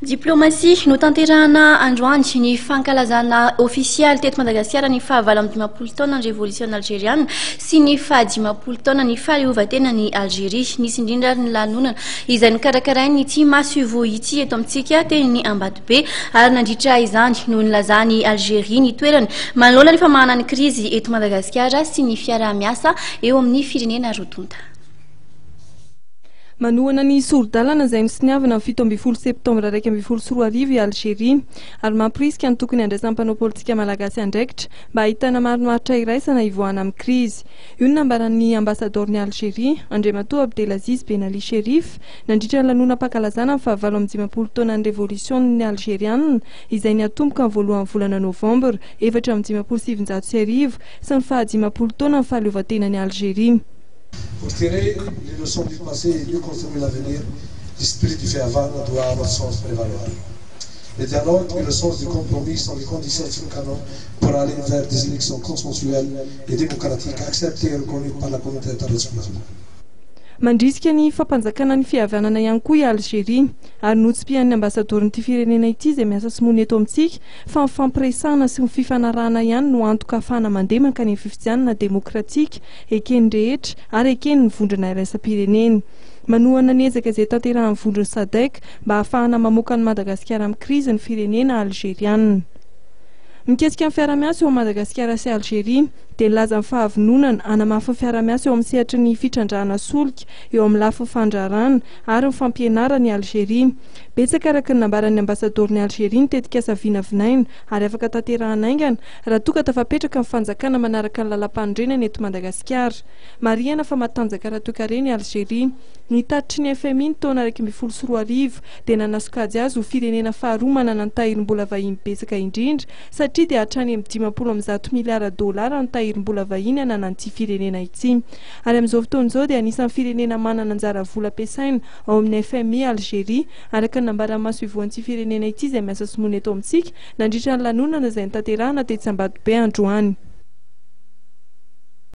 Diplomasia, Notanterahana androany ny fankalazana ofisialy teto Madagasikara ny faha-58 taonan'ny revolisiona alzeriana sy ny faha-50 taonan'ny fahaleovantenan'i Alzeria. Nisy indrindra ary ny lanonana izay nokarakarain'ity masoivoho ity eto amintsika teny Ambatobe ary nandritra izany no nilazan'i Alzeria ny toerany manoloana ny famahana ny krizy eto Madagasikara sy ny fiaraha-miasa eo amin'ny firenena roa tonta. Manohana ny sori-dalana izay nosoniavina ny 17 septambra 2011 i Algeria ary mamporisika ny tokony handraisan'ny mpanao politika malagasy andraikitra mba hahitana marimaritra iraisana hivoahana amin'ny krizy. Io no nambaran'ny ambasadaoron'i Algeria, Andriamatoa Abdelaziz Benali Cherif, nandritra ny lanonam-pankalazana ny faha-58 taonan'ny revolision'ny Algeriana izay niatomboka ny voalohan'ny volana novambra 1954 sy ny faha-50 taonan'ny fahaleovantenan'i Algeria. Pour tirer les leçons du passé et mieux construire l'avenir, l'esprit du Fihavanana doit à notre sens prévaloir. Le dialogue et le sens du compromis sont les conditions sine qua non pour aller vers des élections consensuelles et démocratiques acceptées et reconnues par la communauté internationale. Mandrisika ny fampanjakana ny fihavanana ihany koa i Algeria ary notsipihan'ny ambasadorin'ity firenena ity izay miasa sy monina eto amintsika fa ny fampiresahana sy ny fifanarahana ihany no antoka ahafahana mandeha mankany amin'ny fifidianana demokratika eken'ny rehetra ary eken'ny vondrona iraisam-pirenena. Manohana ny ezaka izay tanterahan'ny vondron'ny Sadec mba hahafahana mamoaka an'i Madagasikara amin'ny krizy ny firenena alzerianina. Mikasika ny fiarahamiasa eo amin'i Madagasikara sy Algeria dia nilaza ny fahavononana hanamafy ny fiarahamiasa eo amin'ny sehatry ny fitrandrahana solika, eo amin'ny lafiny fandraharahana ary ny fampianarana i Algeria. Betsaka araka ny nambaran'ny ambasadaoron'i Algeria ny tetikasa vinavinaina ary afaka tanterahana haingana raha toa ka tafapetraka ny fanjakana manaraka ny lalàmpanorenana eto Madagasikara. Marihana fa matanjaka ara-toekarena i Algeria. Ny tatitry ny FMI ny taona 2011 dia nanasokajy azy ho firenena faharoa manana ny tahirim-bola vahiny betsaka indrindra satria dia hatrany amin'ny 150 miliara dolara ny tahirim-bola vahiny ananan'ity firenena ity. Ary amin'izao fotoana izao dia anisan'ny firenena manana anjara vola ampiasaina ao amin'ny FMI Algeria araka ny nambaran'ny masoivohon'ity firenena ity izay miasa sy monina eto amintsika nandritra ny lanonana izay notanterahana tetsy Ambatobe androany.